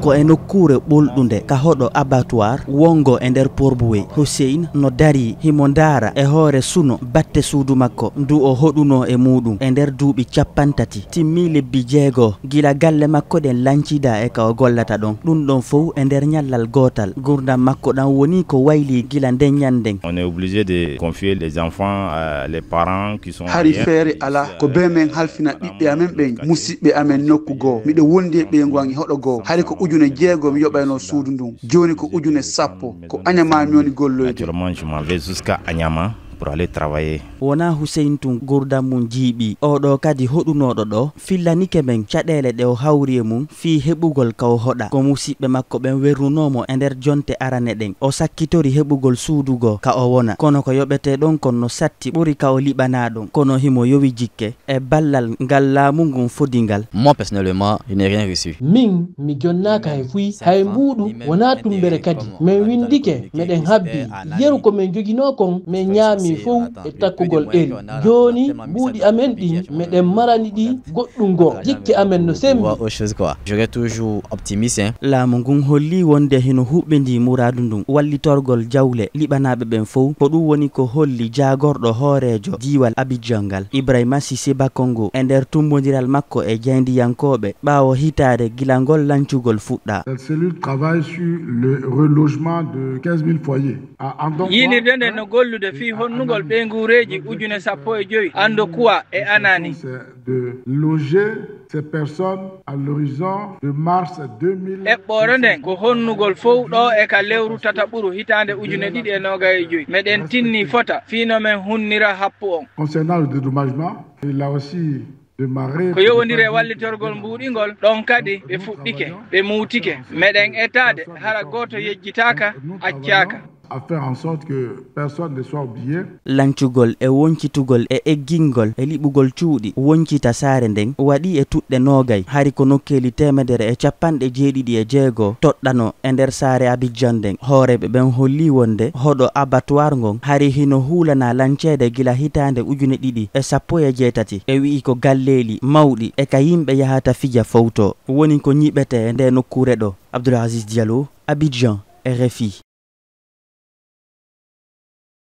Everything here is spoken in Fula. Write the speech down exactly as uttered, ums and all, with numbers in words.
Ko e nokkuure ɓolɗunde ka hoɗo abattoir wonngo e nder Port-Bouët, Hussein no darii himo ndaara e hoore suno batte suudu makko ndu o hoɗunoo e muuɗum e nder duuɓi cappanɗe tati. Timmii lebbi jeego gila galle makko ɗen lancidaa e ka o gollata ɗon. Ɗun ɗon fow e nder ñallal gootal. Ngurndan makko ɗan wonii ko waylii gila nden ñannden. On est obligé de confier les enfants à les parents qui sont ailleurs. Hari feere alaa ko bee men halfina ɓiɓɓe amen ɓen musiɓɓe amen nokku goo. Miɗo wondi e ɓeyngu an e hoɗo goo. Hari ko ujune jeego mi yoɓaynoo suudu ndun. Jooni ko ujune sappo. Ko Añama mi woni golloyde. Actuellement, je m'en vais jusqu'à Añama pour aller travailler. Wonaa Hussein tun ngurndan mun jiiɓii. Oo ɗoo kadi hoɗunooɗo ɗoo fillanike men caɗeele ɗe o hawri e mun fii heɓugol ka o hoɗa. Ko musiɓɓe makko ɓen wernunoo mo e nder jonte arane ɗen. O sakkitori heɓugol suudu goo ka o wona. Kono ko yoɓetee ɗon kon no satti ɓuri ka o liɓanaa ɗon. Kono himo yowi jikke e ballal ngal laamu ngun fodi ngal. Moi, personnellement, je n'ai rien reçu. Min, mi jonnaaka hay fuy, hay mbuuɗu, wonaa tumbere kadi. Men windike, meɗen habbii. Yeru ko men joginoo kon, men ñaamii fow e takkugol ɗeri. Jooni, mbuuɗi amen ɗin, meɗen marani ɗi goɗɗum goo. Jikke amen no sembi. Voir autre chose, quoi. Je reste toujours optimiste, hein. Laamu ngun hollii wonde hino huɓɓindii muraadu ndun wallitorgol jawle liɓanaaɓe ɓen fow. Ko ɗun woni ko holli jaagorɗo hooreejo diiwal Abidjan ngal, Ibrahima Cissé Bakongo, e nder tummbondiral makko e jaayndiyankooɓe ɓaawo hitaande gila ngol lancugol fuɗɗaa. Cette cellule travaille sur le relogement de quinze mille foyers. À Andokwa, yiilirde nden no gollude fii honnugol ɓeynguureeji ujune sappo e jowi Andokuwa e Anani. C'est de loger ces personnes à l'horizon de mars deux mille. Eɓɓoore nden ko honnugol fow ɗoo e ka lewru tataɓuru hitaande ujune ɗiɗi e noogay e jowi. Meɗen tinni fota fii no men hunnira happu on. Concernant le dédommagement, il a aussi démarré. Ko yowondiri e wallitorgol mbuuɗingol, ɗon kadi ɓe fuɗɗike, ɓe muutike. Meɗen etaade hara gooto yejjitaaka, accaaka. À faire en sorte que personne ne soit oublié. Lancugol e woncitugol e eggingol e liɓugol cuuɗi woncita saare nden waɗii e tuɗɗe noogay. Hari ko nokkeeli teemedere e cappanɗe jeeɗiɗi e jeego toɗɗanoo e nder saare Abidjan nden. Hooreeɓe ɓen hollii wonde hoɗo abattoir ngon hari hino huulanaa lanceede gila hitaande ujune ɗiɗi e sappo e jeetati. E wi'i ko galleeli mawɗi e ka yimɓe yahata fija fowtoo. Woni ko ñiɓetee e ndee nokkuure ɗoo. Abdoul Aziz Diallo, Abidjan, R F I.